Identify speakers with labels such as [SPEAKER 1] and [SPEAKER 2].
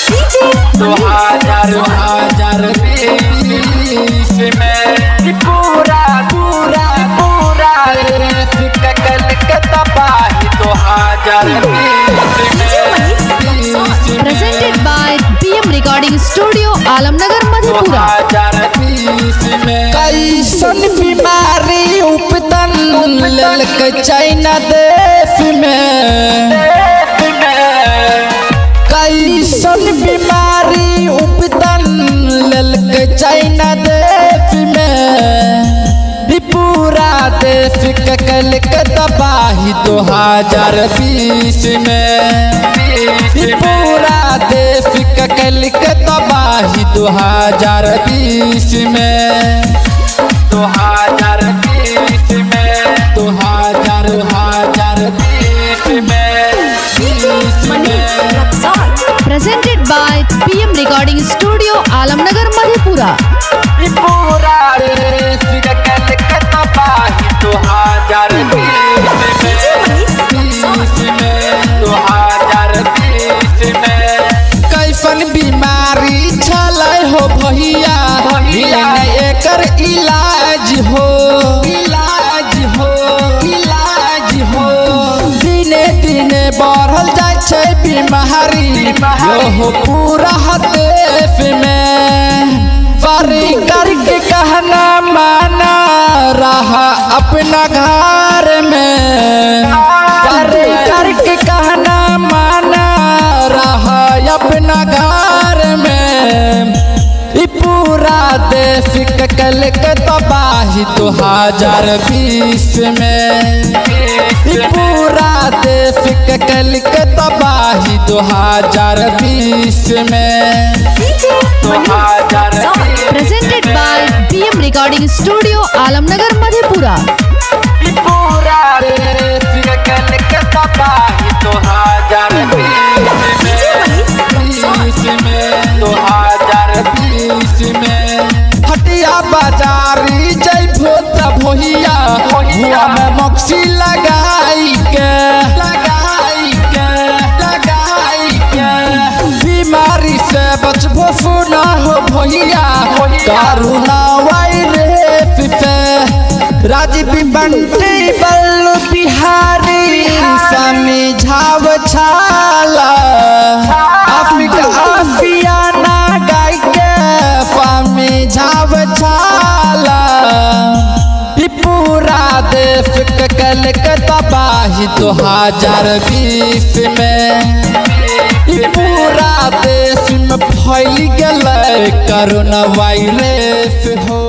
[SPEAKER 1] 2020 में पूरा पूरा पूरा देश के तबाही 2020 में।
[SPEAKER 2] Presented by PM Recording Studio, Alamnagar, Madhepura.
[SPEAKER 1] 2020 में
[SPEAKER 3] कैसन बीमारी उपतन ललक चाइना देश में।
[SPEAKER 1] देश में
[SPEAKER 3] कैसन बीमारी उपतन ललक चाइना देश में। ई पूरा देश के कलक तबाही 2020 में। ई पूरा देश के कलक तबाही 2020 में।
[SPEAKER 1] 2020 में
[SPEAKER 3] 2020
[SPEAKER 1] में।
[SPEAKER 2] Presented by PM Recording Studio, Alamnagar, Madhepura.
[SPEAKER 1] पूरा देश के तबाही 2020 में, 2020 में।
[SPEAKER 3] कैसन बीमारी छलै हो भैया,
[SPEAKER 1] भैया।
[SPEAKER 3] मिले एकर इलाज हो, इलाज हो, इलाज हो। दिने दिने बढ़ल जाइ छै बीमारी
[SPEAKER 1] बीमारी।
[SPEAKER 3] हो पूरा देश में। सरकार के कहना माना रहा अपना घर में। सरकार के कहना माना रहा अपना घर में। ई पूरा देश के कलक तबाही 2020 में। ई पूरा देश के कलक तबाही 2020 में।
[SPEAKER 1] 2020
[SPEAKER 2] Presented by PM Recording Studio, Alamnagar, Madhepura.
[SPEAKER 1] पूरा देश के तबाही 2020 में, 2020 में।
[SPEAKER 3] हटिया बाजारी जइबो त भोहिया,
[SPEAKER 1] भोहिया।
[SPEAKER 3] हुआ में मक्सी लगाई के, लगाई के, लगाई के। बीमारी से बचबो सुना हो भोहिया,
[SPEAKER 1] भोहिया।
[SPEAKER 3] करोना वायरस से। राजीव बंटी बल्लू बिहारी समझाव छाला। अफ्रीका आफियाना गाय के समझाव छाला। ई पूरा देश के कलक तबाही 2020 में। ई पूरा देश में फैल गेलै कोरोना वायरस हो।